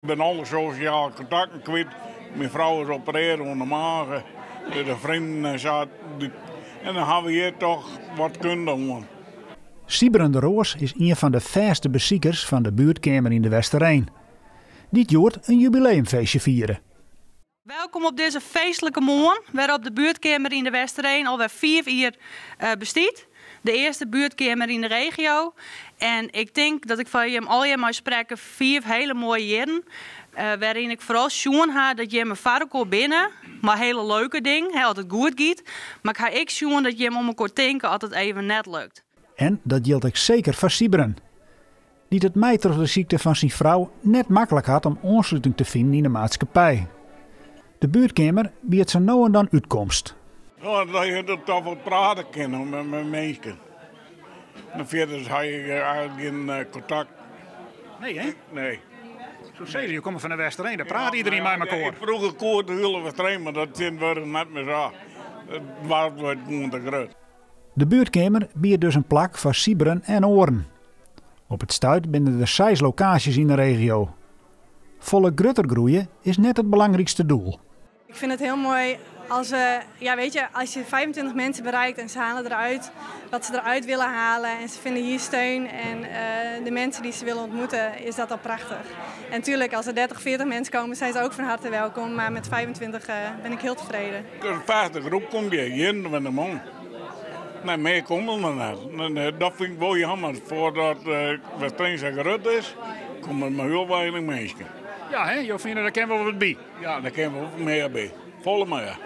Ik bin alle sosjale kontakten kwyt. Myn frou is operearre oan de mage, de freonen en sa. En dan hawwe we hjir toch wat kunde oan. Siebren de Roos is ien fan de fêste besikers fan de buertkeamer yn De Westereen, dy't hjoed in jubileumfeestje fiere. Welkom op dizze feestlike moarn, wêrop't de buertkeamer yn De Westereen alwer 5 jier bestiet. De earste buertkeamer yn de regio. En ik tink dat ik foar jim allegear mei sprekke 5 hiele moaie jierren, wêryn ik foaral sjoen ha dat jimme foar elkoar binne, mei hiele leuke dingen, hè, as it goed giet. Mar ik ha ek sjoen dat jim om elkoar tinke as it even net lukt. En dat jildt ek seker foar Siebren, dy't it mei troch de sykte fan syn frou net maklik hat om oansluting te finen yn de maatskippij. De buertkeamer biedt sa no en dan útkomst. No, dat je der toch wat prate kinne mei minsken. En fierders ha ik eigentlik gjin kontakt. Nee, hè? Nee. Soe sizze, jo komme fan de Westereen, dêr praat iderien mei mekoar. Froeger koe it de hiele Westereen, mar dat tsjintwurdich net mear sa. It doarp wurdt gewoan te grut. De buertkeamer biedt dus in plak foar Siebren en oaren. Op it stuit binne der 6 lokaasjes yn de regio. Folle grutter groeie is net it belangrykste doel. Ik vind het heel mooi als, ja, weet je, als je 25 mensen bereikt en ze halen eruit wat ze eruit willen halen en ze vinden hier steun en de mensen die ze willen ontmoeten, is dat al prachtig. En natuurlijk, als er 30, 40 mensen komen, zijn ze ook van harte welkom, maar met 25 ben ik heel tevreden. De vaste groep komt hier, hier met de man. Nee, meer komt er net. Nee, dat vind ik wel jammer. Voordat Westereen zo grut is, komen er maar heel weinig mensen. Ja, hè? Jo fine, dêr kin wol wat by. Ja, dêr kin wol mear by. Folle mear.